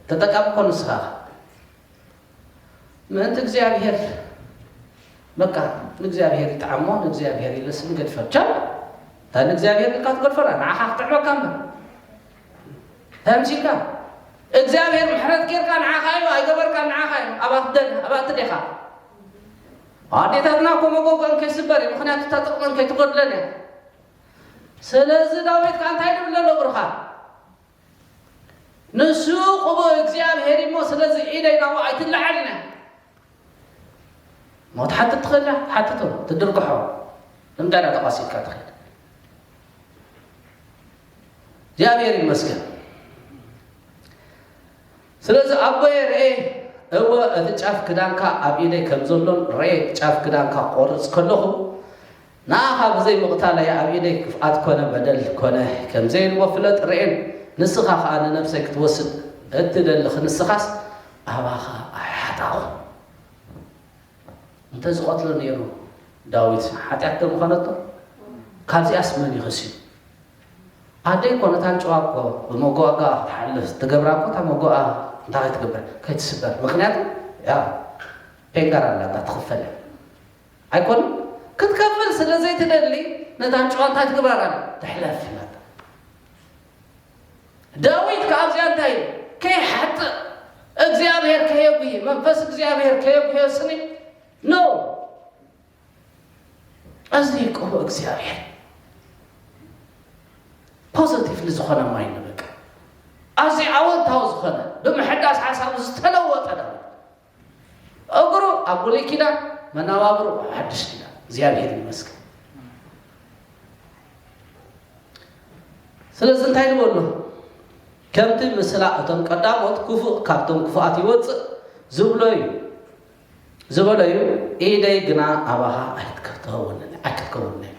ተጠቃሚ እኮ ንስኻ ኢኻ። ምእንቲ እግዚኣብሔር በቃ ንእግዚኣብሔር ይጥዓሞ፣ ንእግዚኣብሔር ይለስን ገድፈ። ቻው። እንታይ ንእግዚኣብሔር ኢልካ ትገድፈላ? ንዓኻ ክጥዕመካ እምበር። እንታይ ምሲልካ? እግዚኣብሔር ምሕረት ጌርካ ንዓኻ እዩ፣ ኣይገበርካን ንዓኻ እዩ። ኣብኣ ትደል-፣ ኣብኣ ትደኻ? ኣዴታትና እኮ መጎጎአን ከይስበር እዩ፣ ምኽንያቱ እታ ጥቕመን ከይትጎድለን እያ። ስለዚ ዳዊት ከኣ እንታይ ድብል ኣሎ ብሩኻ? ንሱ ቅቡእ እግዚኣብሔር እዩ እሞ፣ ስለዚ ኢደይ ናብኡ ኣይትለዓልን እያ። እሞ ትሓትት ትኽእል እያ፣ ትሓትቶ፣ ትድርግሖ። ልምዳዳ ተቋሲልካ ትኽእል። እግዚኣብሔር ይመስገን። ስለዚ ኣቦየ ርኤ፣ እወ፣ እቲ ጫፍ ክዳንካ ኣብ ኢደይ ከም ዘሎን ርኤ፣ ጫፍ ክዳንካ ክቆርጽ ከለኹ፣ ንኣኻ ብዘይ ምቕታለይ ኣብ ኢደይ ክፍኣት ኮነ በደል ኮነ ከም ዘየልቦ ፍለጥ ርኤን፣ ንስኻ ኸኣ ንነብሰይ ክትወስድ እትደሊ ክንስኻስ ኣባኻ ኣይሓጣኹ። እንተ ዝቐትሎ ነይሩ ዳዊት ሓጢኣት ዶ ምኾነቶ? ካብዚኣስ መን ይኸስዩ? ኣደይ እኮ ነታ ኣንጭዋ እኮ ብመጎኣጋ ክትሓልፍ ትገብራ እኮ፣ እታ መጎኣ እንታይ ከይትገብር? ከይትስበር። ምኽንያቱ ያ ፔንጋር ኣላታ ትኽፈል እያ። ኣይኮነን? ክትከፍል ስለ ዘይትደሊ ነታ ኣንጭዋ እንታይ ትግበራ? ትሕለፍ ኢላታ። ዳዊት ከኣ ኣብዚኣ እንታይ ኢሉ? ከይሓጥእ፣ እግዚኣብሔር ከየጉሂ፣ መንፈስ እግዚኣብሔር ከየጉሂ ስኒ። ኖ። እዚ ቅቡእ እግዚኣብሔር ፖዘቲቭሊ ዝኾነ ማይንድ በቃ። ኣዝዩ ኣወንታዊ ዝኾነ ብምሕዳስ ሓሳቡ ዝተለወጠ ዳዊት። እግሩ ኣብ ብሉይ ኪዳን፣ መነባብሩ ኣብ ሓድሽ ኪዳን። እግዚኣብሔር ይመስገን። ስለዚ እንታይ ዝበሎ? ከምቲ ምስላ እቶም ቀዳሞት ክፉእ ካብቶም ክፉኣት ይወጽእ ዝብሎ እዩ፣ ዝበሎ እዩ። ኢደይ ግና ኣባኻ ኣይትከተውን-፣ ኣይክትከውንን።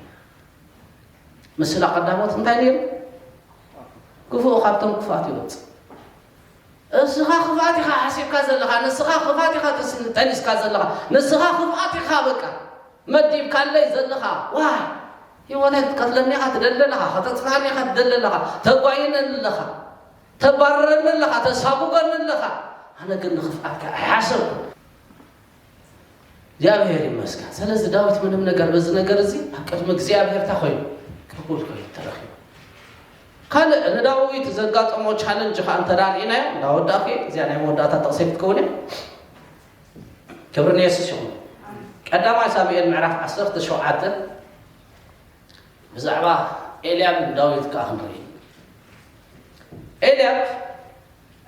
ምስላ ቀዳሞት እንታይ ነይሩ? ክፉእ ካብቶም ክፉኣት ይወጽእ። እስኻ ክፉኣት ኢኻ ሓሲብካ ዘለኻ፣ ንስኻ ክፉኣት ኢኻ ተስ-፣ ጠኒስካ ዘለኻ፣ ንስኻ ክፉኣት ኢኻ በቃ መዲብካለይ ዘለኻ። ዋይ፣ ህይወተይ ክትቀትለኒ ኢኻ ትደሊ ኣለኻ፣ ከተጥፍኣኒ ኢኻ ትደሊ ኣለኻ፣ ተጓይነኒ ኣለኻ፣ ተባርረኒ ኣለኻ፣ ተሳጉገኒ ኣለኻ። ኣነ ግን ንኽፍኣትካ ኣይሓሰብኩን። እግዚኣብሔር ይመስገን። ስለዚ ዳዊት ምንም ነገር በዚ ነገር እዚ ኣብ ቅድሚ እግዚኣብሔር እንታይ ኮይኑ? ቅቡል ኮይኑ ተረኺቡ። ካልእ ንዳዊት ዘጋጠሞ ቻለንጅ ኸኣ እንተ ደኣ ርኢናዮ፣ እንዳወዳእኩ እየ፣ እዚኣ ናይ መወዳእታ ጥቕሰይ ክትከውን እያ። ክብሪ ንየሱስ ይኹን። ቀዳማይ ሳሙኤል ምዕራፍ ዓሰርተ ሸውዓተ ብዛዕባ ኤልያብን ዳዊት ከኣ ክንርኢ። ኤልያብ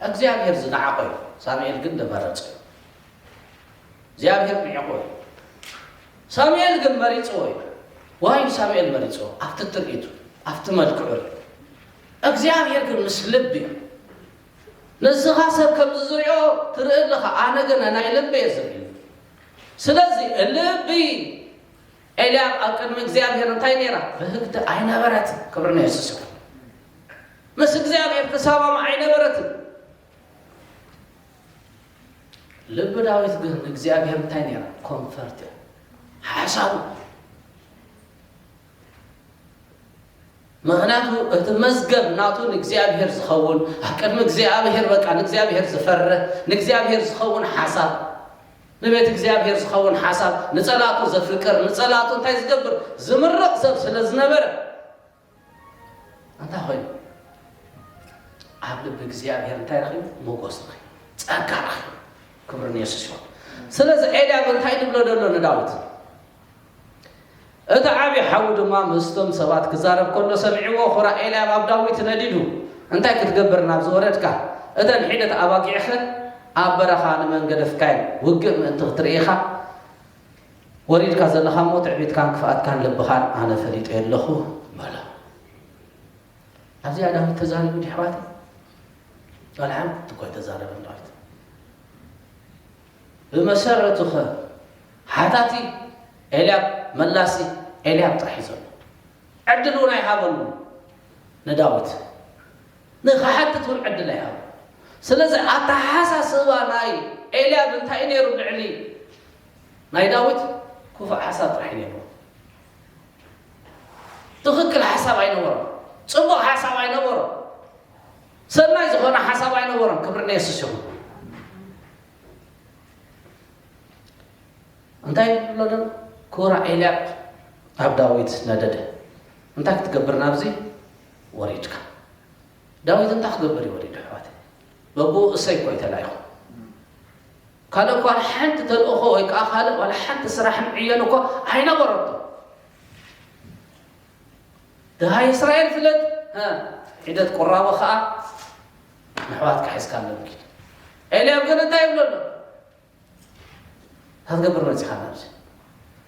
እግዚኣብሔር ዝነዓቖ እዩ፣ ሳሙኤል ግን ዝመረጾ እዩ። እግዚኣብሔር ንዒቑ እዩ። ሳሙኤል ግን መሪጽዎ እዩ። ዋይ ሳሙኤል መሪጽዎ? ኣብቲ ትርኢቱ፣ ኣብቲ መልክዑ እዩ። እግዚኣብሔር ግን ምስ ልቢ እዩ። ንስኻ ሰብ ከም ዝዝርኦ ትርኢ ኣለኻ፣ ኣነ ግን ናይ ልቢ እየ ዝርኢ። ስለዚ ልቢ ኤልያብ ኣብ ቅድሚ እግዚኣብሔር እንታይ ነይራ? ብህግቲ ኣይነበረትን። ክብሪ ንየሱስ ይኹን። ምስ እግዚኣብሔር ትሰማማዕ ኣይነበረትን። ልቢ ዳዊት ግን ንእግዚኣብሔር እንታይ ነይራ? ኮንፈርት እያ። ሓሳቡ። ምኽንያቱ እቲ መዝገብ ናቱ ንእግዚኣብሔር ዝኸውን፣ ኣብ ቅድሚ እግዚኣብሔር በቃ ንእግዚኣብሔር ዝፈርህ፣ ንእግዚኣብሔር ዝኸውን ሓሳብ፣ ንቤት እግዚኣብሔር ዝኸውን ሓሳብ፣ ንጸላቱ ዘፍቅር፣ ንጸላቱ እንታይ ዝገብር፣ ዝምርቕ ሰብ ስለ ዝነበረ፣ እንታይ ኮይኑ? ኣብ ልቢ እግዚኣብሔር እንታይ ረኺቡ? ሞጎስ ረኺቡ፣ ጸጋ ረኺቡ። ክብሪ ንየሱስ ይኹን። ስለዚ ኤልያብ እንታይ ዝብሎ ዘሎ ንዳዊት? እቲ ዓቢ ሓዉ ድማ ምስቶም ሰባት ክዛረብ ከሎ ሰሚዕዎ፣ ኹራ ኤልያብ ኣብ ዳዊት ነዲዱ፣ እንታይ ክትገብር ናብ ዝወረድካ? እተን ሒደት ኣባጊዕኸ ኣብ በረኻ ንመን ገደፍካየን? ውግእ ምእንቲ ክትርኢ ኢኻ? ወሪድካ ዘለኻ እሞ ትዕቢትካን ክፍኣትካን ልብኻን ኣነ ፈሊጠ ኣለኹ በሎ። ኣብዚኣ ዳዊት ተዛሪቡ ድዩ ኣሕዋተይ? ዋላ ሓንቲ እኳ ኣይተዛረበን ዳዊት። ብመሰረቱ ኸ ሓታቲ ኤልያብ፣ መላሲ ኤልያብ ጥራሕ እዩ ዘሎ። ዕድል እውን ኣይሃበሉ ንዳዊት። ንኽሓትት እውን ዕድል ኣይሃበሉ። ስለዚ ኣተሓሳስባ ናይ ኤልያብ እንታይ ነይሩ ልዕሊ ናይ ዳዊት? ክፉእ ሓሳብ ጥራሕ ነይሩ። ትኽክል ሓሳብ ኣይነበሮም። ጽቡቕ ሓሳብ ኣይነበሮም። ሰናይ ዝኾነ ሓሳብ ኣይነበሮም። ክብሪ ንየሱስ ይኹን። እንታይ ይብሎ ደሎ? ክቡራ ኤልያብ ኣብ ዳዊት ነደደ። እንታይ ክትገብር ናብዚ ወሪድካ? ዳዊት እንታይ ክገብር እዩ ወሪዱ ኣሕዋት? በብኡ እሰይ እኮ እዩ ተላኢኹ። ካልእ እኳ ሓንቲ ተልእኾ ወይ ከዓ ካልእ ዋላ ሓንቲ ስራሕን ዕዮን እኮ ኣይነበረቶ። ድሃይ እስራኤል ፍለጥ፣ ሂደት ቁራቦ ከዓ ንኣሕዋትካ ሒዝካ ኣለምኪ። ኤልያብ ግን እንታይ ይብሎ ኣሎ? ታትገብር መፂኻ ናብዚ?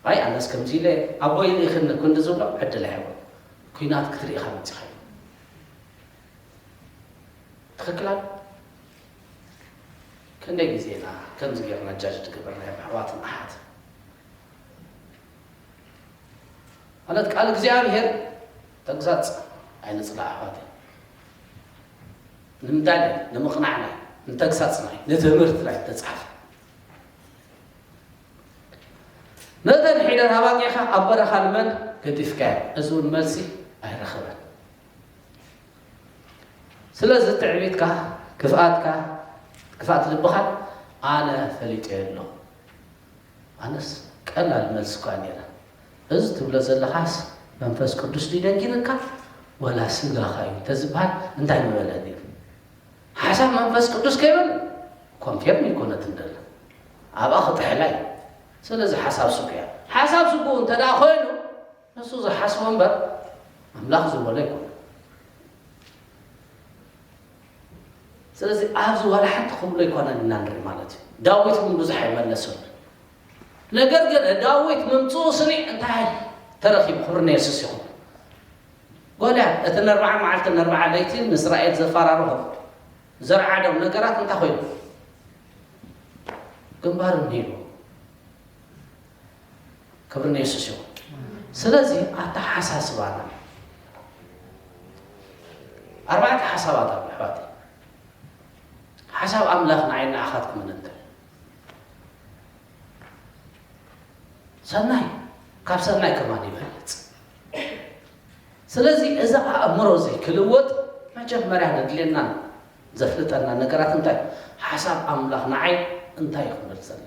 ኣይ ኣነስ ከምዚ ኢለ ኣቦይ ልኢኽኒ ክንዲ ዝብሎ ዕድል ኣይሃቦ። ኩናት ክትርኢ ኢኻ መፂኻ። ትኽክል ኣሎ። ክንደይ ግዜ ኢና ከምዚ ጌርና ጃጅ ትገበርና ኣሕዋትን ኣሓት? ማለት ቃል እግዚኣብሔር ተግሳጽ ኣይንጽላእ ኣሕዋት። ንምንታይ? ንምቕናዕና፣ ንተግሳጽና፣ ንትምህርትና ተጻሓፈ። ነተን ሒደር ኣባጊዕኻ ኣብ በረኻ ንመን ገዲፍካዮ? እዚ እውን መልሲ ኣይረኸበን። ስለዚ ትዕቢትካ፣ ክፍኣትካ፣ ክፍኣት ልብኻ ኣነ ፈሊጠዮ ኣለኹ። ኣነስ ቀላል መልሲ እኳ ነይራ። እዚ ትብሎ ዘለኻስ መንፈስ ቅዱስ ድዩ ደንጊርካ ወላ ስጋኻ እዩ እንተዝበሃል እንታይ ምበለ ነይሩ? ሓሳብ መንፈስ ቅዱስ ከይብል ኮንፌርም ይኮነት እንደለ ኣብኣ ክጥሕላ እዩ። ስለዚ ሓሳብ ስጉ እያ። ሓሳብ ስጉ እንተ ደኣ ኮይኑ ንሱ ዝሓስቦ እምበር ኣምላኽ ዝበሎ ኣይኮነ። ስለዚ ኣብዚ ዋላ ሓንቲ ክብሎ ኣይኮነን ኢና ንርኢ ማለት እዩ። ዳዊት እውን ብዙሕ ኣይመለሰሉ። ነገር ግን ዳዊት ምምፅኡ ስኒ እንታይ ተረኪቡ? ክብሪ ንየሱስ ይኹን። ጎልያድ እቲ ነርባዓ መዓልቲ ነርባዓ ለይቲ ንእስራኤል ዘፈራርሆ ዘርዓዶም ነገራት እንታይ ኮይኑ? ግንባሩ ሂቡ። ክብሪ ንየሱስ ይኹን። ስለዚ ኣተሓሳስባና ኣርባዕተ ሓሳባት ኣሎ ኣሕዋት። ሓሳብ ኣምላኽ ንዓይ ንዓኻትኩምን እንታይ ሰናይ ካብ ሰናይ ከማን ይበልጽ። ስለዚ እዚ ኣእምሮ እዚ ክልወጥ መጀመርያ ዘድልየና ዘፍልጠና ነገራት እንታይ? ሓሳብ ኣምላኽ ንዓይ እንታይ እዩ ክብል ዘለና?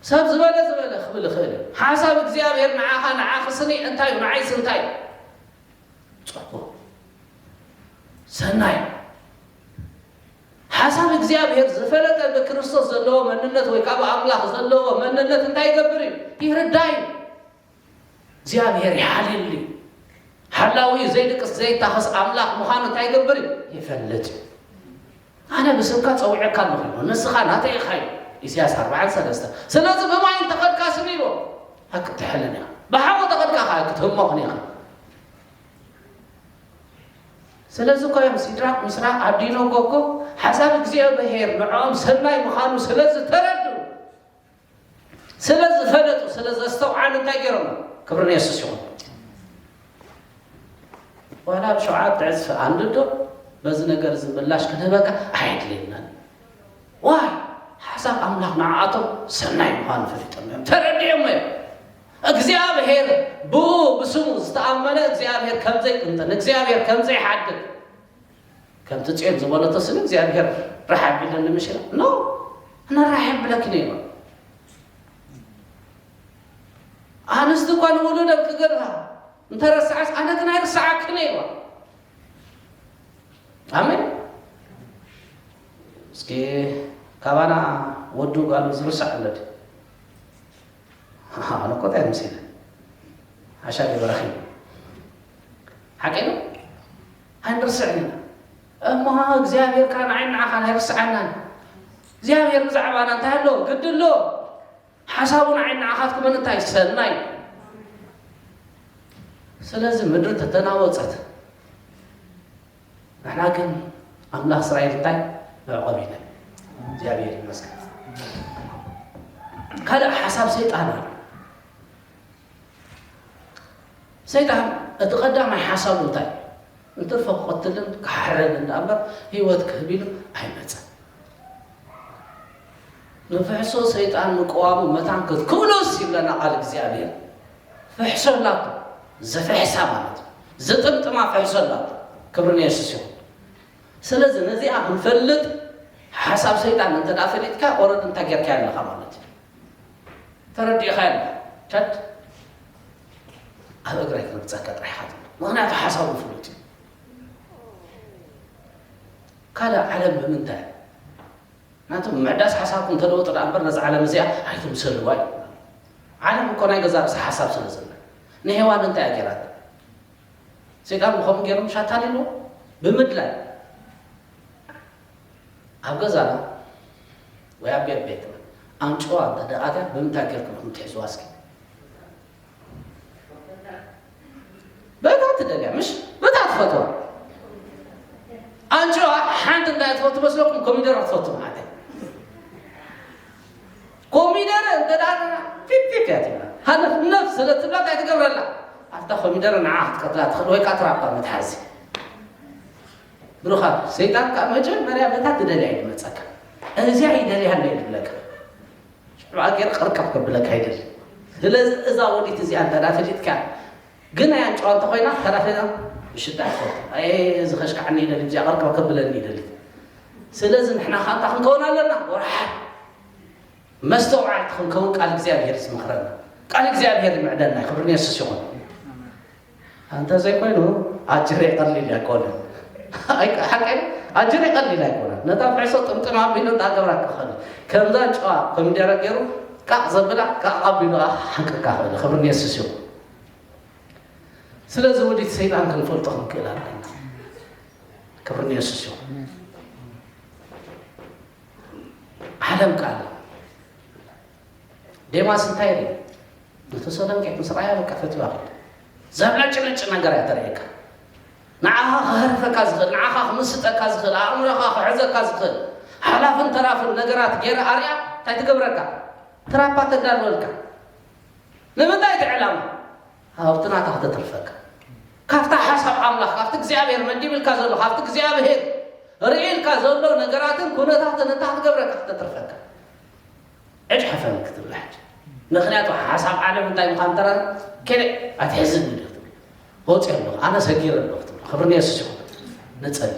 ሰብ ዝበለ ዝበለ ክብል ይኽእል እዩ። ሓሳብ እግዚኣብሔር ንዓኻ ንዓኺ ስኒ እንታይ እዩ? ንዓይስ እንታይ እዩ? ጽቡቕ ሰናይ ሓሳብ እግዚኣብሔር ዝፈለጠ ብክርስቶስ ዘለዎ መንነት ወይ ካብ ኣምላኽ ዘለዎ መንነት እንታይ ይገብር እዩ? ይርዳ እዩ። እግዚኣብሔር ይሓልየሉ እዩ። ሓላዊ እዩ፣ ዘይድቅስ ዘይታኸስ ኣምላኽ ምዃኑ እንታይ ይገብር እዩ? ይፈልጥ እዩ። ኣነ ብስምካ ጸዊዐካ ኣለኹ፣ ንስኻ ናተይ ኢኻ እዩ። ኢሳያስ ኣርባዓን ሰለስተ። ስለዚ ብማይ እንተኸድካ ስኒ ኢልዎ ኣይክትሕልን ኢኻ። ብሓዊ ተኸድካ ኸኣ ክትህሞኽን ኢኻ። ስለዚ እኮ እዮም ሲድራቅ፣ ሚስራቅ፣ ኣብዲኖጎ እኮ ሓሳብ እግዚኣብሔር ንዕኦም ሰናይ ምዃኑ ስለ ዝተረድኡ፣ ስለ ዝፈለጡ፣ ስለ ዘስተውዓሉ እንታይ ገይሮም? ክብሪ ንየሱስ ይኹን። ዋላ ኣብ ሸውዓተ ዕጽፊ ኣንድዶ በዚ ነገር እዚ ምላሽ ክንህበካ ኣይድልየናን። ዋይ ሓሳብ ኣምላኽ ንዓኣቶም ሰናይ ምዃኑ ፈሊጦም እዮም፣ ተረዲኦም እዮም። እግዚኣብሔር ብኡ ብስሙ ዝተኣመነ እግዚኣብሔር ከም ዘይቅንጥን እግዚኣብሔር ከም ዘይሓድግ ከምቲ ጽዮን ዝበለቶ ስለ እግዚኣብሔር ርሓ ቢለን ንምሽላ ኖ ኣነ ርሓ የብለኪ ነይሩ። ኣንስቲ እኳ ንውሉደን ክገድፋ እንተረስዓስ ኣነ ግን ኣይርስዓክን እየ። ኣሜን። እስኪ ካባና ወዱ ጓሉ ዝርሳዕ ኣሎ ድዩ? ኣነ እኮ እንታይ መሲለ ሓሻ ገበረኺ ሓቂ ነው። ኣይንርስዕን ኢና እሞ እግዚኣብሔር ከዓ ንዓይ ንዓኻን ኣይርስዓናን። እግዚኣብሔር ብዛዕባና እንታይ ኣሎ ግዲ ኣሎ። ሓሳቡ ንዓይ ንዓኻትኩም እንታይ ሰናይ። ስለዚ ምድሪ ተተናወጸት። ንሕና ግን ኣምላኽ እስራኤል እንታይ መዕቆቢና። እግዚኣብሔር ይመስገን። ካልእ ሓሳብ ሰይጣን ኣሎ። ሰይጣን እቲ ቀዳማይ ሓሳቡ እንታይ? እንትርፎ ክቐትልን ክሓረድ እንዳ እምበር ህይወት ክህብ ኢሉ ኣይመጸን። ንፍሕሶ ሰይጣን ምቅዋሙ መታን ክትክእሎስ ይብለና ቃል እግዚኣብሔር። ፍሕሶ ኣላቶ፣ ዝፍሕሳ ማለት እዩ። ዝጥምጥማ ፍሕሶ ኣላቶ። ክብሪ ንየሱስ ይኹን። ስለዚ ነዚኣ ክንፈልጥ ሓሳብ ሰይጣን እንተ ደኣ ፈሊጥካ ኦረድ እንታይ ጌርካ ኣለኻ ማለት እዩ። ተረዲእኻ ኣለኻ። ቸድ ኣብ እግረይ ክርግጸካ ጥራሕ ኢኻ ትብል። ምኽንያቱ ሓሳቡ ፍሉጥ እዩ። ካልእ ዓለም ብምንታይ? ናቱ ምዕዳስ ሓሳብኩም ተለወጡ ደኣ እምበር ነዛ ዓለም እዚኣ ኣይትምሰልዋ እዩ። ዓለም እኮ ናይ ገዛ ርእሳ ሓሳብ ስለ ዘላ ንሄዋን እንታይ እያ ጌራታ? ሰይጣን ብኸምኡ ገይሩ ምሽ ኣታሊልዎ ብምድላይ ኣብ ገዛና ወይ ኣብ ቤት ቤትና ኣንጭዋ እንተ ደኣ ኣትያ ብምንታይ ጌርኩም ኢኹም ትሕዝዋ እስኪ? በታ ትደልያ ምሽ በታ ትፈትዋ። ኣንጭዋ ሓንቲ እንታይ ትፈቱ መስለኩም? ኮሚደረ ትፈቱ ማለት እዩ። ኮሚደረ እንተ ደኣ ፊት ፊት እያ ትብላ። ሃነፍ ነፍ ስለ ትብላ እንታይ ትገብረላ? ኣብታ ኮሚደረ ንዓ ክትቀትላ ትኽእል ወይ ከዓ ትራባ መትሓዚ። ብሩኻት፣ ሰይጣን ከዓ መጀመርያ በታ ትደልያ እዩ ዝመፀካ። እዚያ ይደልያ ኣሎ እዩ ዝብለካ። ሽዑ ገይሩ ቅርቅፍ ከብለካ ይደሊ። ስለዚ እዛ ወዲት እዚኣ እንተ ደኣ ፈሊጥካ፣ ግን ኣያ ኣንጭዋ እንተኾይና፣ ተራፊና ምሽጣ ትፈቱ። ኣየ፣ እዚ ከሽካዕኒ ይደሊ፣ እዚኣ ቅርቅፍ ከብለኒ ይደሊ። ስለዚ ንሕና ከኣ እንታይ ክንከውን ኣለና? ወርሓት መስተውዓልቲ ክንከውን ቃል እግዚኣብሔር ዝመኽረና። ቃል እግዚኣብሔር ይምዕደልና። ክብሪ ንየሱስ ይኹን። እንተ ዘይኮይኑ ኣጅሬ ቀሊል ኣይኮነን። ኣይ፣ ሓቀይ ኣጅሬ ቀሊል ኣይኮነን። ነታ ፍሕሶ ጥምጥም ኣቢሉ እንዳ ገብራ ክኸል። ከምዛ ጨዋ ኮሚደረ ገይሩ ቃቕ ዘብላ ቃቕ ኣቢሉ ሓንቅካ ክእል። ክብሪ ንየሱስ ይኹን። ስለዚ ውዲት ሰይጣን ክንፈልጦ ክንክእል ኣለና። ክብሪ ንየሱስ ይኹን። ዓለም ቃል ዴማስ እንታይ ኢሉ? ንተሰሎንቄ ምስ ረኣያ በቃ ፈትዋ ኸደ። ዘብለጭልጭ ነገር እያ ተርእየካ። ንዓኻ ክሃርፈካ ዝኽእል፣ ንዓኻ ክምስጠካ ዝኽእል፣ ኣእምሮኻ ክሕዘካ ዝኽእል፣ ሓላፍን ተራፍን ነገራት ገይራ ኣርያ እንታይ ትገብረካ? ትራፓ ተዳልወልካ። ንምንታይ እቲ ዕላማ? ሃብቲ ናታ ክተትርፈካ። ካብታ ሓሳብ ኣምላኽ፣ ካብቲ እግዚኣብሔር መዲብልካ ዘሎ፣ ካብቲ እግዚኣብሔር ርእልካ ዘሎ ነገራትን ኩነታትን እንታይ ክትገብረካ? ክተትርፈካ። ዕጭ ሓፈን ክትብላ ሕጂ። ምኽንያቱ ሓሳብ ዓለም እንታይ ምዃኑ ተራ ከደ ኣይትሕዝኒ ዶ ክትብል። ወፂ ኣለኹ፣ ኣነ ሰጊረ ኣለኹ ክትብል። ክብሪ ንየሱስ ይኹን። ንጸሊ።